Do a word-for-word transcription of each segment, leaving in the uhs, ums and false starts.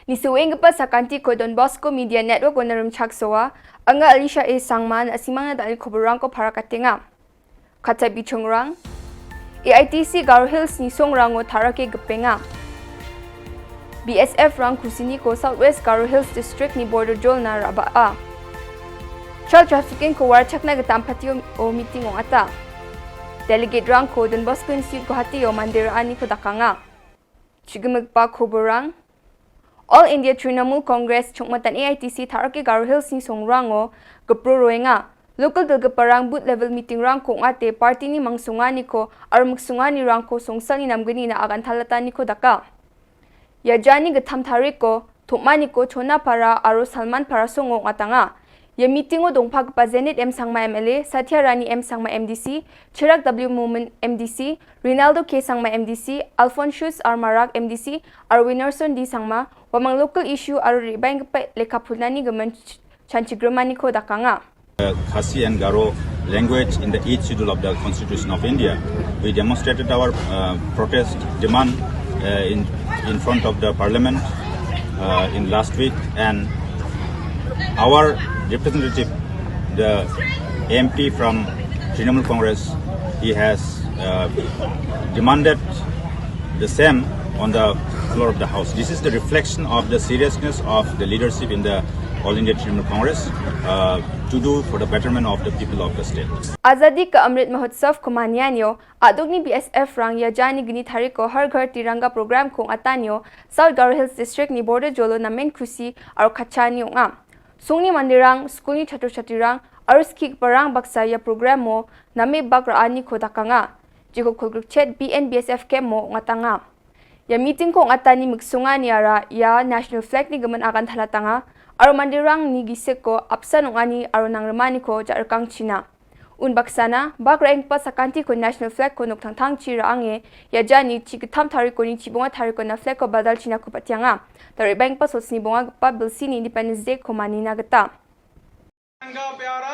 Nisuenggipa sakantiko Don Bosco Media Network-ona rimchaksoa, anga Alicia A Sangma, na·simangna dal·e koborrangko parakatenga. Katta bichongrang, A I T C Garo Hills-ni songrango tarake gipenga. B S F-rang kusiniko South West Garo Hills District-ni border jolna ra·baa. Child trafficking-ko warchakna gita ampatio meeting ong·ata. Delegate-rangko Don Bosco Institute Guwahati-o mande ra·aniko dakanga. Chigimikba koborrang. All India Trinamool Congress chongmatan A I T C tarake Garo Hills-ni songrango gipro roenga. Local dilgiparang booth level meeting-rangko ong·ate party-ni mangsonganiko aro miksonganirangko songsalni namgnina agantalataniko daka. Ia jani gittam tariko, tom·aniko Chonapara aro Salmanpara songo ong·atanga. Ia meeting-o dongpagipa Zenith M Sangma M L A, Satya Rani M Sangma M D C, Chirag W Momin M D C, Rinaldo K Sangma M D C, Alphonsus R Marak M D C, aro Winnerson D Sangma, uamang local issue aro re·baenggipa lekka pulnani gimin ch-, chanchigrimaniko dakanga. Uh, Khasi and Garo language in the eighth schedule of the Constitution of India. We demonstrated our, uh, protest demand, uh, in, in front of the parliament, uh, in last week, and our representative, the M P from Trinamool Congress, he has, uh, demanded the same on the floor of the house. This is the reflection of the seriousness of the leadership in the All India Trinamool Congress, uh, to do for the betterment of the people of the state. Azadi Ka Amrit Mahotsav-ko manianio, a·dokni B S F-rang ia jani gni tariko Har Ghar Tiranga program-ko ong·atanio, South Garo Hills District-ni border jolo namen kusi aro katchaani ong·a. Songni manderang, skulni chatro-chatrirang aro skigiparang baksa ia program-o name bak ra·aniko dakanga. Jeko kolgrikchet B N B S F camp-o ong·atanga. Ia meeting-ko ong·atani miksonganiara ia national flag-ni gimin agantalatanga aro manderangni gisiko apsan ong·ani aro nangrimaniko ja·rikangchina. Unbaksana, bak ra·enggipa sakantiko national flag-ko noktangtangchi ra·ange, ia jani chi gittam tarikoni chi bonga tarikona flag-ko badalchinako patianga. Dal·beenggipa sosni bongagipa bilsini Independence Day-ko manina gita. तिरंगा प्यारा,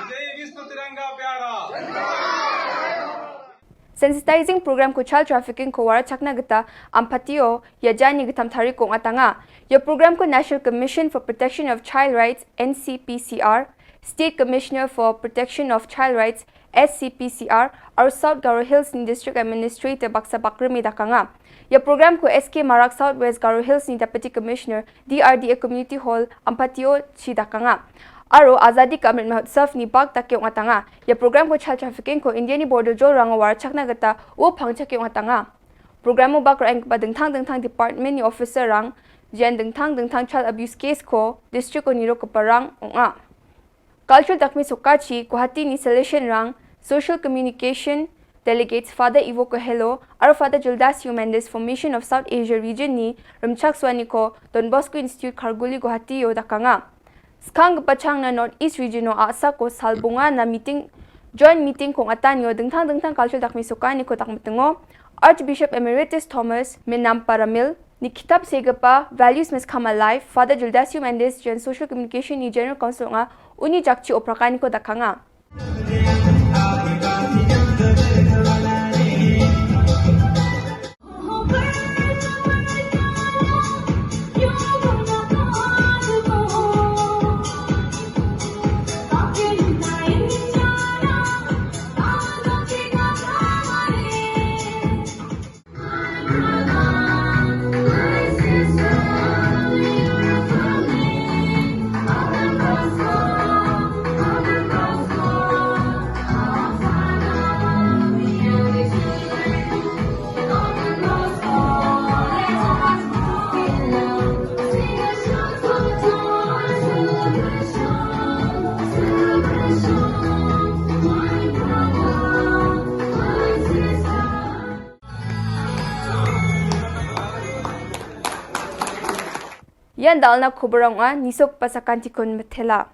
जय विश्व तिरंगा प्यारा। Sensitizing program-ko child trafficking-ko warachakna gita Ampatio ia jani gittam tariko ong·atanga. Ia program-ko National Commission for Protection of Child Rights, N C P C R, State Commissioner for Protection of Child Rights, S C P C R, aro South Garo Hills-ni District Administrator baksa bakrime dakanga. Ia program-ko S K Marak, South West Garo Hills-ni Deputy Commissioner, D R D A Community Hall, Ampatio-chi dakanga. Aro Azadi Ka Amrit Mahotsav-ni bak dake ong·atanga. Ia program-ko child trafficking-ko India-ni border jolrango warachakna gita uo pangchake ong·atanga. Program-o bak ra·enggipa dingtang-dingtang department-ni officer-rang, jean dingtang-dingtang child abuse case-ko district-o nirokgiparang ong·a. Cultural dakmesokachi Guwahati-ni Salesian-rang, Social Communication Delegates Father Ivo Coelho aro Father Gildas Mendes Formation of South Asia Region-ni rimchaksoaniko Don Bosco Institute Kharghuli Guwahati-o dakanga. Skanggipa changna North East Region-o a·sako salbongana meeting, joint meeting-ko ong·atanio dingtang-dingtang cultural dakmesokaniko dakmitingo Archbishop Emeritus Thomas Minampa Ramil, ni kitap segipa Values Must Come Alive, Father Gildas Mendes jen Social Communication-ni General Counsel ong·a, uni jakchi oprakaniko dakanga. Ian dal·na koborang ong·a, nisokgipa sakantikon mitela.